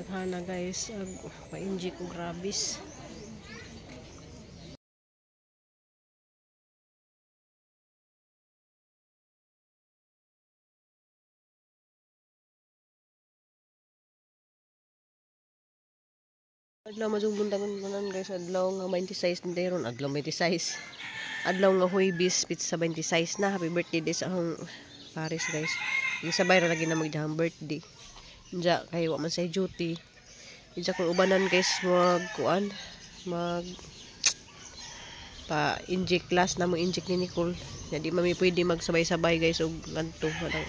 Hana guys, ag pa-inject og rabies. Adlaw madyong buntagon tanan guys, adlaw nga 26 din ron, adlaw 26. Adlaw nga Huwebes, pizza 26 na. Happy birthday day sa akong Paris guys. Isabay ra lagi na magdahang birthday. Diya kay wa man say duty. Diya kung ubanan guys mag kuan, mag pa inject last na mo inject ni Nicole. Ya di mami pwede magsabay-sabay guys og ngadto kanang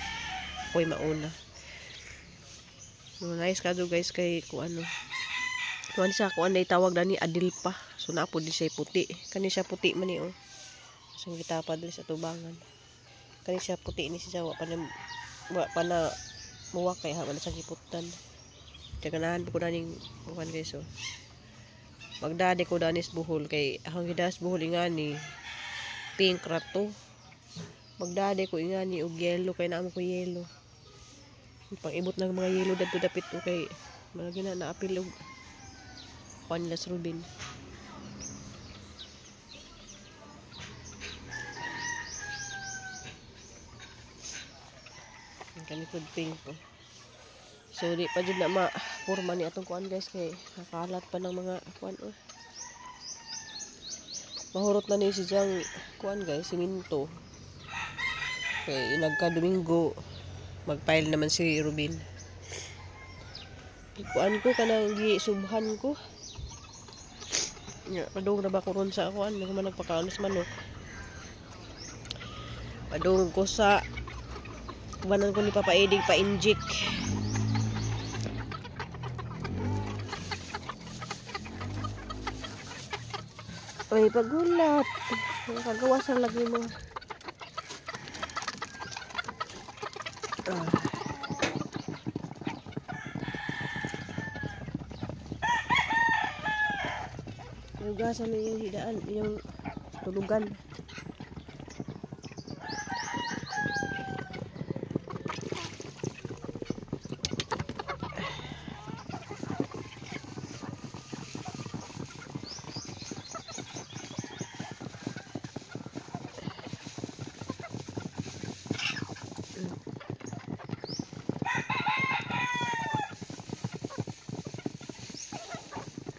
ako'y mauna. No, nice kado guys kay kuan no. Kuan sa kuan na itawag dani adilpa. So naa pud siya puti. Kani siya puti man ni oh. So kita pa diri sa tubangan. Kani siya puti ni siya wa pa na muwak kay ha wala sa giputan. Kaya ganahan po ko daning kuan guys oh. Magdadi ko danis buhol kay akong gidas buhol ingani pink ra to. Magdadi ko ingani og yellow kay naamo ko yellow. Pang-ibot ng mga yellow dadto dapit ko kay malagi na naapil og kuan nila sa Rubin. Ang kani pud pink ko. So di pa jud na ma-porma ni atong kuan guys kay nakalat pa ng mga kuan oh. Mahurot na ni si Jang kuan guys, siminto. Kay inagka Domingo magpile naman si Rubin. Kuan ko kanang gisubhan ko. Nya padung na ba ko ron sa kuan, hindi ko man nagpakaon sa manok. Padung ko sa kubanan ko ni Papa Eddie pa-inject. Ay, pagulat. Nakagawa sa lagi mo. Hugasan na yung hidaan, yung tulugan.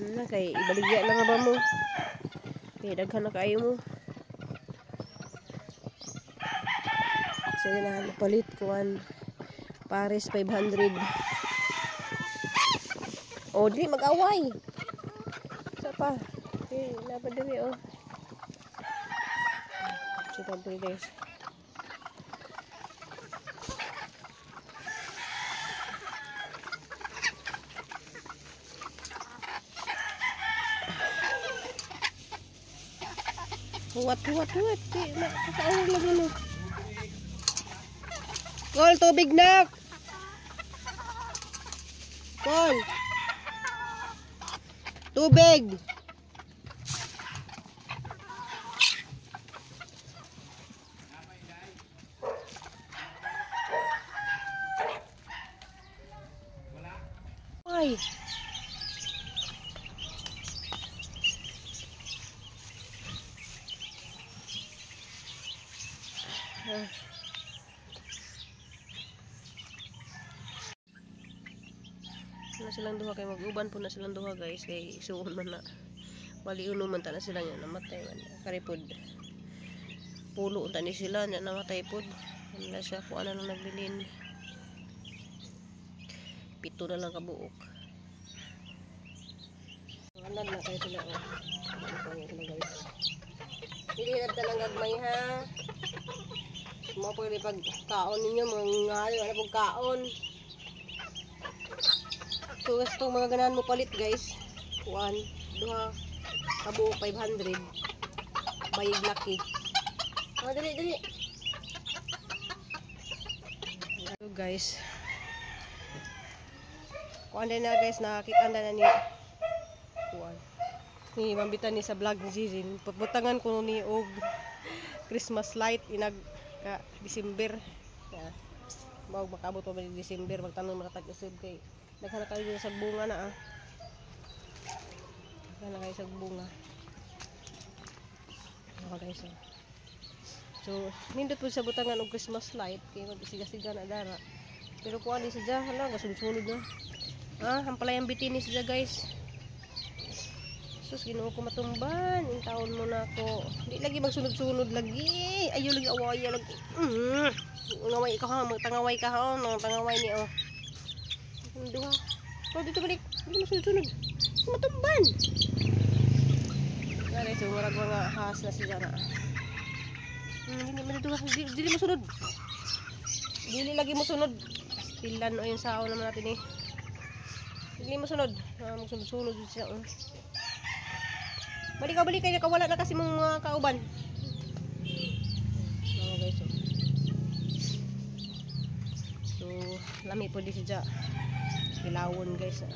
Na kay ibaligya lang ba mo? Kay daghan na kaayo mo. Sige na palit kuan Paris 500. O di mag-away. Sa pa. Eh napa diri oh. Sige diri guys. Huwat, huwat, huwat. Di, makakaawag lang ano. Kol, tubig na! Kol! Tubig! Ay! Na silang duha kay mag-uban po na silang duha guys kay isuon man na baliuno man ta na sila nya namatay man karipod pulo unta ni sila nya namatay pod na siya kuan na lang nagbilin 7 na lang kabuok. Andan na kayo sila oh. Ano sila guys. Dili na talang gagmay ha. Mo pwede pag kaon ninyo mga ngayo ana pug kaon. So gusto mga ganahan mo palit guys. Kuan, duha kabuok 500. Bayig laki. Ah, dali dali. So guys. Kuan din na guys, nakakita na ni kuan. Ni mambitan ni sa vlog ni Zizin. Pagbutangan ko ni og Christmas light inag ka December. Ya. Mao makabot pa ba ni December magtanong mga tag-isip kay Daghan na kayo sa bunga na ah. Daghan na kayo sa bunga. Ako guys oh. So, nindot po sa butangan og Christmas light kay magsiga-siga na dara. Pero kuan ni siya, hala gasunod-sunod na. Ah, ang palayang bitini siya guys. Sus, Ginoo ko matumban. In taon mo na ako. Di lagi magsunod-sunod lagi. Ayo lagi away lagi. Ngaway ka ha, magtangaway ka ha, oh, tangaway ni oh. Duha. Oh, dito balik. Di magsunod-sunod. Matumban. Guys, so murag mga has na siya na. Hindi man dito, dili mo sunod. Dili lagi mo sunod. Stilan o yung sao naman natin eh. Dili mo sunod. Magsunod-sunod siya. Oh. Balik ka, balik kayo. Nakawala na kasi mong mga kauban. Mga guys, oh. So, lami po di siya. Kilawon guys. Ah.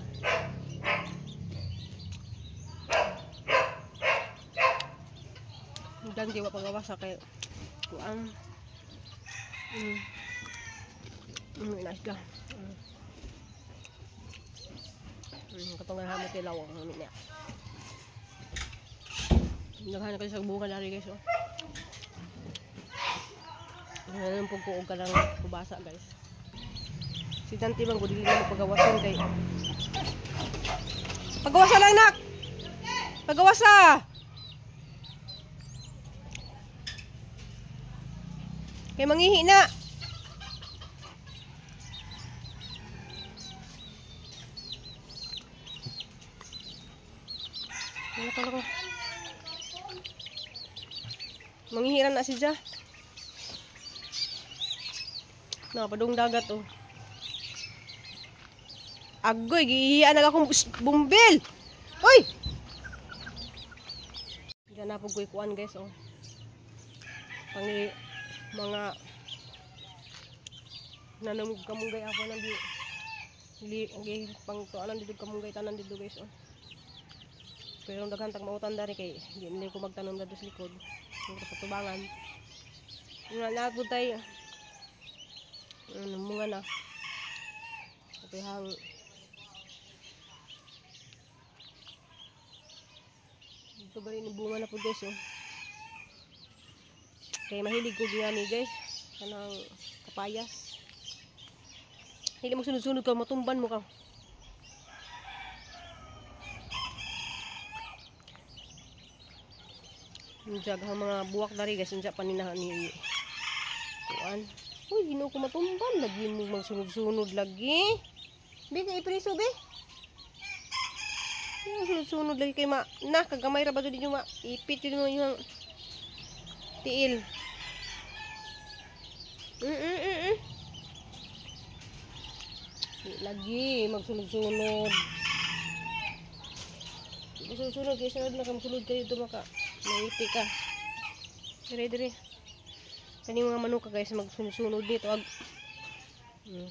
Dan di wa pagawasa kay kuang. Nice ka. Katong hamot kay lawang namin niya. Naghanap kayo sa bunga dari guys oh. Ganun pagkuog ka lang kubasa guys. Si Dante bang dili na pagawasan kay. Pagawasa lang nak. Pagawasa. Kay manghihi na. Wala ko. Manghihiran na si Ja. Napadung dagat oh. Agoy, giihian na akong bumbil. Oy! Diyan na po kuan guys oh. Pangi mga nanamog kamunggay ako nang di pang tuanan dito kamunggay tanan dito guys oh. Pero daghan tag mautan dari kay di nila ko magtanom dito sa likod sa tubangan. Nga naagod tayo. Munga na. Okay hang dito ba rin bunga na po guys oh. Kaya mahilig ko gani guys kanang kapayas. Hindi mo sunod-sunod ka, matumban mo ka. Unja ang mga buwak dari guys, unja paninahan ni kuan. Uy, Ginoo ko matumban lagi mo magsunod-sunod lagi. Bi kay ipriso be. Sunod-sunod lagi kay ma na kagamay ra ba jud ninyo ma ipit jud mo yung tiil. Lagi magsunod-sunod. Magsunod-sunod kay sunod na kamsulod kayo dito maka maipi ka. Dire dire. Kani mga manok guys magsunod-sunod dito ag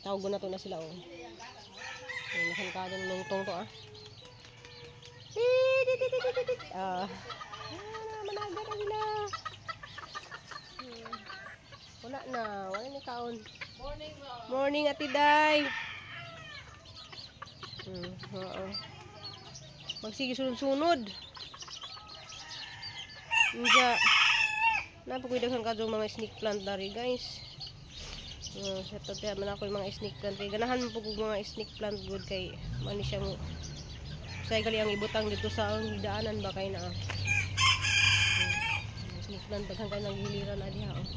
tawag na to na sila oh. Nasan ka dun lungtong to ah. Ah. Managa na sila. Wala na, wala ni kaon. Morning, ma'am. Morning, Ate Day. Oo. Magsige sunod-sunod. Unja. Napakoy daghan kadto mga snake plant dari, guys. Sa to man ako yung mga snake plant kay ganahan mo pug mga snake plant good kay mani siya mo. Say gali ang ibutang dito sa ang daanan ba kay na. Snake plant daghan kay nang giliran na diha oh.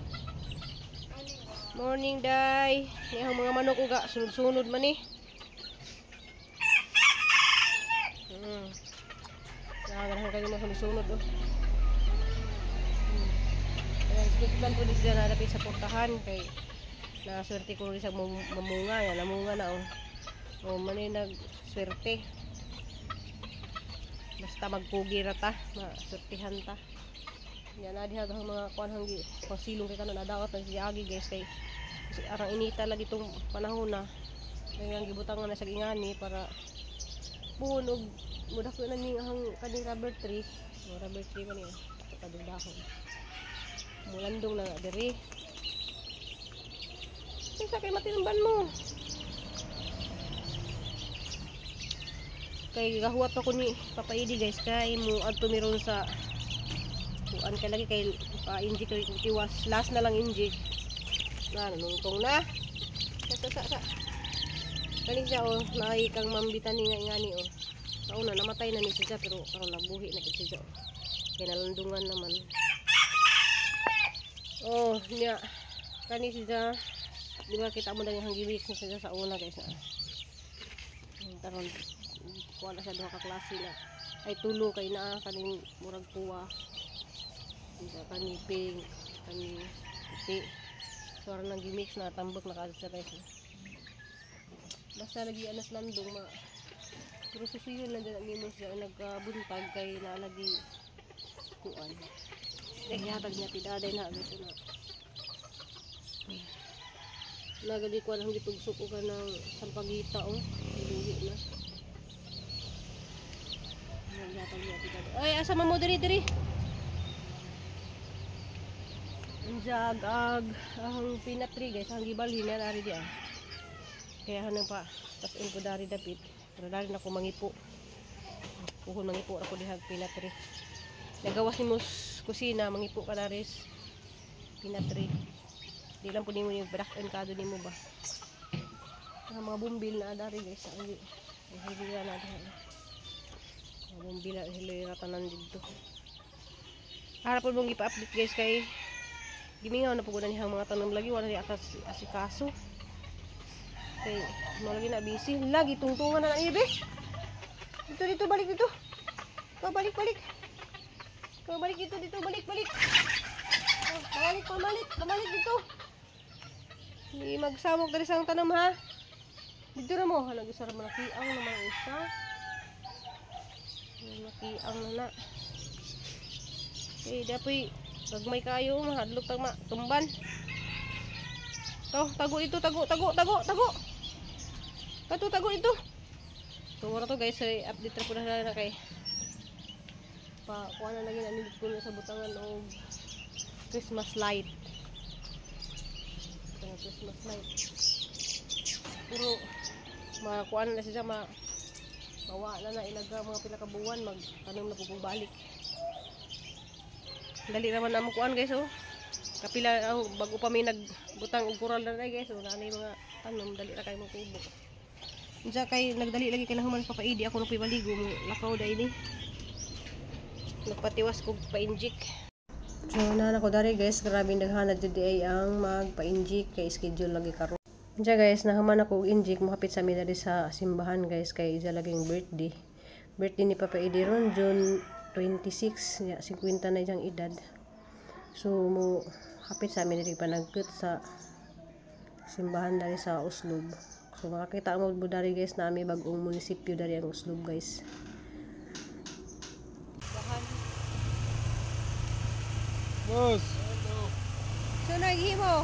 Morning, Day. Ni ang mga manok uga sunod-sunod man ni. Naganahan kayo mga sunod-sunod oh. Ayan, snake plant po din siya nalapit sa portahan kay naswerte ko rin sa mamunga. Yan, namunga na oh. Oh, man nagswerte. Basta magpugi ra ta, maswertihan ta. Yan na diha ang mga kuan hanggi pasilong kay kanon nadawat na si Agi guys kay kasi arang inita lagi itong panahon na. Kaya ang gibutangan na sa ingani para buhon og mudako na ning ang kaning rubber tree. Oh, rubber tree man niya. Kadung dahon. Mulandong na nga diri. Kinsa kay matinumban mo? Kay gahuwat pa ko ni Papa Edi guys kay mo adto mi ron sa kuan kay lagi kay pa-inject kay tiwas last na lang inject. Na nanungtong na. Sa. Kani siya oh, naay kang mambitan ni nga ingani oh. Sa una namatay na ni siya pero karon nabuhi na gid siya. Kay nalandungan naman. Oh, niya kani siya. Di ba kita mo dali hanggi weeks na siya sa una guys na. Karon kuha na siya duha ka klase na. Ay tulo kay naa kaning murag kuwa. Diba, kani pink, kani puti. So aron nang gimix na tambok na kaadto siya guys. Basta lagi anas landong ma. Pero susuyon lang din ang nimo siya nagkabuntag kay naalagi kuan. Ay hatag niya tidaday na guys na. Nagali kuan ang gitugsok og kanang sampagita oh. Luhi na. Naghatag niya tidaday. Ay asa man mo diri diri? Anjag ag ang peanut tree guys, ang gibalhin na ari di ah. Kaya hanang pa tas-in ko dari dapit. Pero dari na ko mangipo. Puhon mangipo ra ko dihag peanut tree. Nagawas nimo kusina mangipo ka daris peanut tree. Di lang po nimo yung brak-on kado nimo ba. Ang mga bumbil na dari guys, ang hilira na diha. Mga bumbil na hilira tanan didto. Para po mong ipa-update guys kay gimingaw na po ko na niyang mga tanom lagi wala ni atas asikaso. Kay mo lagi na busy, lagi tungtungan na na ibe. Dito dito balik dito. Ko balik balik. Ko balik dito dito balik balik. Oh, balik pamalit, pamalit dito. Di magsamok diri sa tanom ha. Dito ra mo, halag isa ra malakiang naman ang isa. Malakiang na na. Okay, dapoy gagmay kayo, mahadlok tag tumban. To, tago ito, tago, tago, tago, tago. Tago, tago ito. So, mura to guys, ay update ra po na na kay pa kuha na lagi na nindot ko na sa butangan og Christmas light. Ito nga Christmas light. Pero makuha na siya mawa na na ilaga mga pila ka buwan magtanom na po kong balik. Dali naman na mo kuan guys oh. Kapila oh, bago pa may nagbutang og kural na guys oh, naanay mga tanom dali ra kay mo tubo. Unsa kay nagdali lagi kay nahuman Papa Edi ako nagpay baligo mo lakaw dai ni. Nagpatiwas kog pa-inject. So na ko dari guys, grabe daghana jud ay ang magpa-inject kay schedule lagi karon. Unsa guys, nahuman ako og inject mohapit sa mi diri sa simbahan guys kay isa laging birthday. Birthday ni Papa Edi ron June 26, ya 50 na iyang edad. So mo hapit sa amin diri panagkut sa simbahan diri sa Oslob. So makakita mo dari guys na may bag-ong munisipyo dari ang Oslob guys. Boss. So naghimo.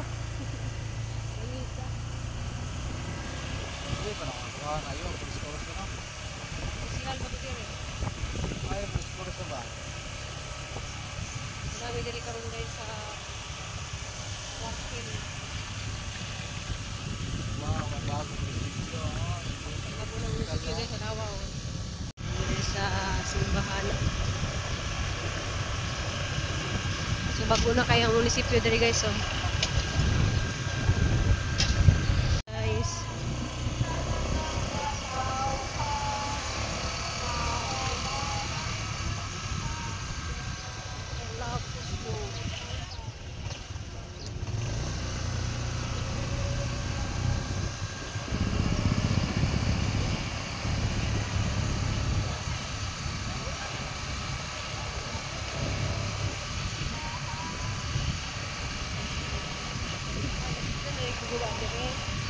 Hindi pa nakakuha na yun. Oras na. Sigal ba to diri? Ay, oras na ba? Dami diri karon guys sa kwartel. Wow, may bagong munisipyo. Bago ng munisipyo guys sa Davao. Diri sa simbahan. So bago na kay ang munisipyo diri guys oh. Guys. I love the snow.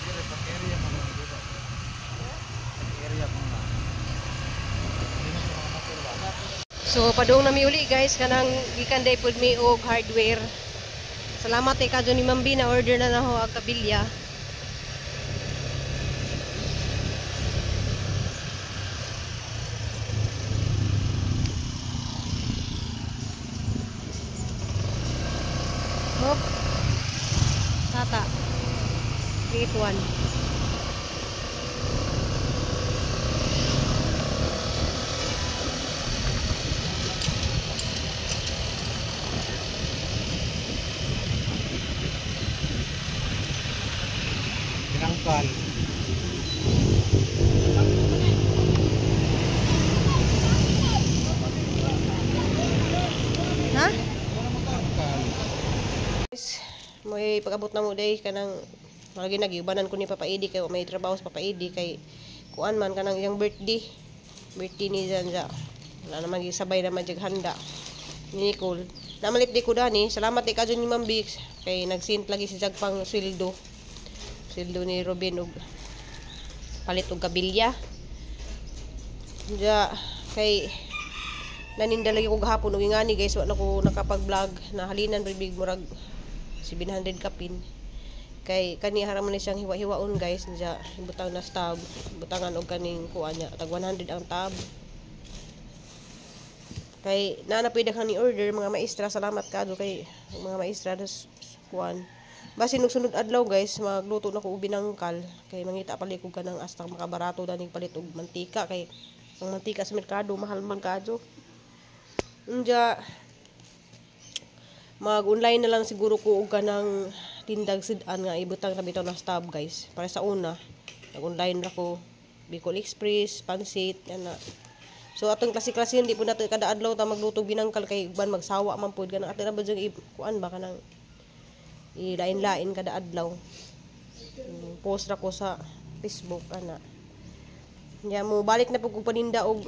Diri pa area mo na dito. Area mo na. So padung nami uli guys kanang gikan day pud mi og hardware. Salamat kay kadto ni Ma'am B na order na naho ang kabilya. Hop. Tata. 3-1. day pag-abot na mo day kanang malagi nagiubanan ko ni Papa Edi kay may trabaho sa Papa Edi kay kuan man kanang iyang birthday. Birthday ni Janja. Wala naman gisabay naman jag handa ni Nicole. Namalit di ko dani. Salamat di kadyo ni Ma'am Bix kay nagsint lagi si Jag pang sweldo. Sweldo ni Robin og palit og kabilya. Ja kay naninda lagi ko gahapon og ingani, guys, wa na ko nakapag-vlog, nahalinan bibig murag 700 kapin. Kay kani haram man siyang hiwa-hiwaon, guys, ja ibutang na stab, butangan og kaning kuan niya, tag 100 ang tab. Kay naa na pud ni order mga maestra, salamat kadyo kay mga maestra das kuan. Basin og sunod adlaw, guys, magluto na ko og binangkal kay mangita pali ko kanang asta makabarato daning palit og mantika kay ang mantika sa merkado mahal man kadyo. Unja mag-online na lang siguro ko og kanang tindag sidan nga ibutang na bitaw na stab, guys. Para sa una, nag-online ra ko Bicol Express, pansit, ana. So atong klase-klase hindi po nato kada adlaw ta magluto binangkal kay uban magsawa man pud kanang ato na ba dyang kuan ba kanang ilain-lain kada adlaw. Post ra ko sa Facebook ana. Nya mo balik na pud kog paninda og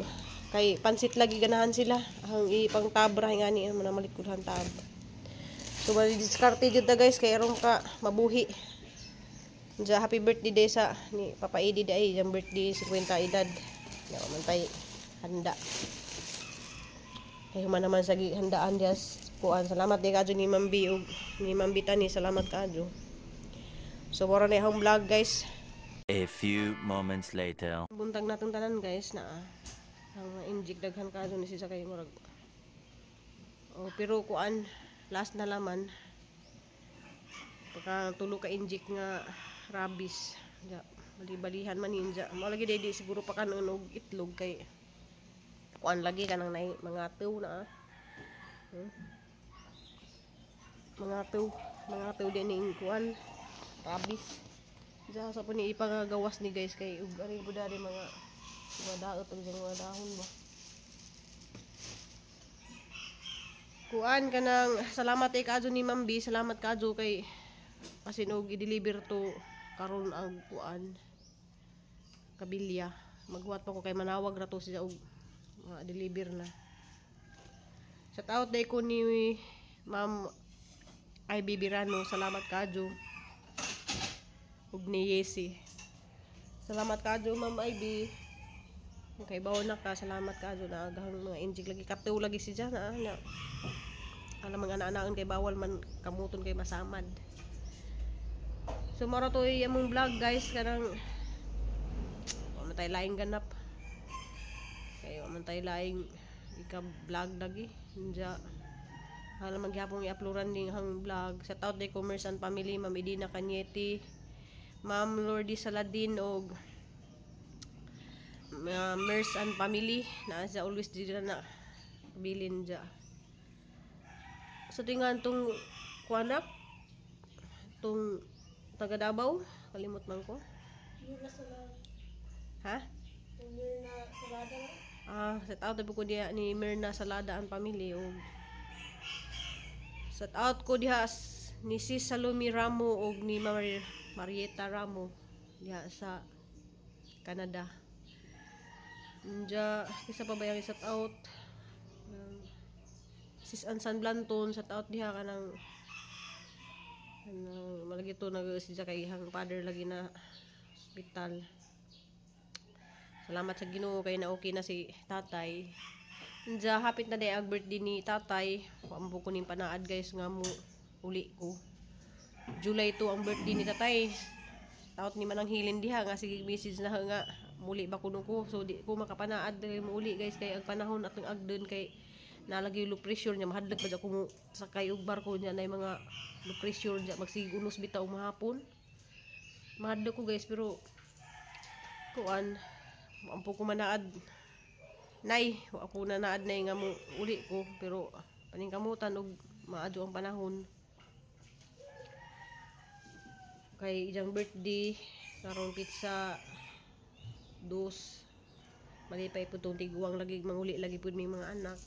kay pansit lagi ganahan sila. Ang ipang tabra ngani manamalit ko han tab. So bali diskarte jud ta, guys, kay aron ka mabuhi. Diya, happy birthday day sa ni Papa Edi day, iyang birthday 50 edad. Ya man tay handa. Kay human naman sa gihandaan dias kuan. Salamat di kadyo ni Ma'am B ug ni Ma'am Bitani, salamat kadyo. So mora na akong vlog, guys. A few moments later. Buntag natong tanan, guys, na ang inject daghan kadyo ni siya kay murag. Oh, pero kuan last na laman. Pagka tulo ka inject nga rabies. Ja, bali-balihan man ninja. Mao lagi di siguro pa kanon og itlog kay kuan lagi kanang nay mga tuw na ah. Mga tuw din ning kuan rabies. Diya sa po ni ipangagawas ni, guys, kay ug ari po dari mga daot ug mga dahon ba. Kuan kanang salamat kay kadyo ni Ma'am B, salamat kadyo kay kasi og i-deliver to karon ang kuan kabilya. Maghuwat pa ko kay manawag ra to siya og mga deliver na. Shout out day ko ni Ma'am Ivy Birano, salamat kadyo. Ug ni Yesi. Salamat kadyo, Ma'am Ivy. Kay bawo na ka, salamat kadyo na agahang mga injik lagi katuw lagi siya na na. Alam mga ana-anaon kay bawal man kamuton kay masamad. So moro to among vlog, guys, kanang wa man tay laing ganap. Kay wa man tay laing ika-vlog lagi. Unja hala maghapon i-uploadan ning hang vlog. Shout out day Commerce and Family, Ma'am Edina Cañete, Ma'am Lordy Saladin og Merce and Family na siya always dira na bilin dya. Sa tingan tong kuanak tong taga Davao, kalimot man ko. Ha? Ah, shout out ko diha ni Mirna Salada and Family og shout out ko diha ni Sis Salome Ramo og ni Marieta Ramo diha sa Canada. Unja, kisa pa ba yung shout out? Sis Ansan Blanton, shout out diha kanang kanang malagi to nag siya kay ihang father lagi na hospital. Salamat sa Ginoo kay na okay na si tatay. Unja hapit na day ang birthday ni tatay. Wa mo ko ning panaad, guys, nga mo uli ko. July 2 ang birthday ni tatay. Taot ni manang hilin diha nga sige message na nga muli ba kuno ko. So di ko makapanaad diri mo uli, guys, kay ang panahon atong agdon kay nalagi low pressure niya, mahadlok pa ko mo sakay og barko niya na mga low pressure niya, magsige unos bitaw mahapon. Mahadlok ko, guys, pero kuan ampo ko manaad nay, wa ako na naad nay nga mo uli ko, pero paningkamutan og maadyo ang panahon kay iyang birthday karon pitsa dos. Malipay po tong tiguang lagi manguli lagi pud may mga anak,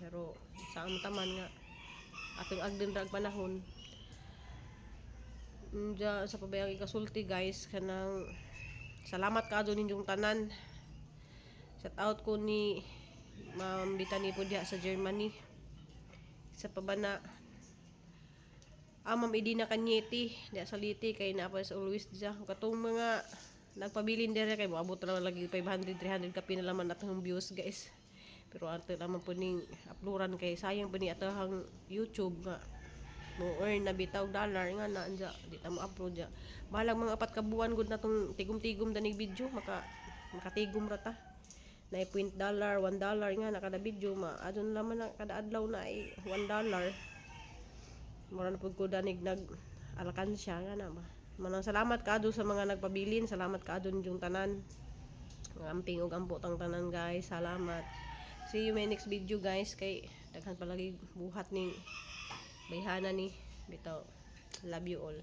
pero sa among taman nga atong agden ra ang panahon. Unja sa pabayang ikasulti, guys, kanang salamat kaadto ninyong tanan. Shout out ko ni Ma'am Bitani po diha sa Germany. Sa pabana, ah, Ma'am Edina Cañete diha sa Leyte kay naa pa sa always diha. Katong mga nagpabilin dire kay moabot na lang lagi 500, 300 ka pinalaman atong views, guys. Pero ato naman po ning uploadan kay sayang po ni atong YouTube nga mo earn na bitaw dollar nga na anja di ta mo upload ya. Bahalag mga 4 ka buwan gud na tong tigom-tigom danig video, makatigom ra ta na point dollar, $1 nga na kada video ma adon laman na kada adlaw na ay $1. Mura na pud ko danig nag alkansya nga na ba. Manang salamat kaadto sa mga nagpabilin, salamat kaadto ninyong tanan. Amping ug ampo tang tanan, guys. Salamat. See you my next video, guys, kay daghan palagi buhat ning bayhana ni bitaw. Love you all.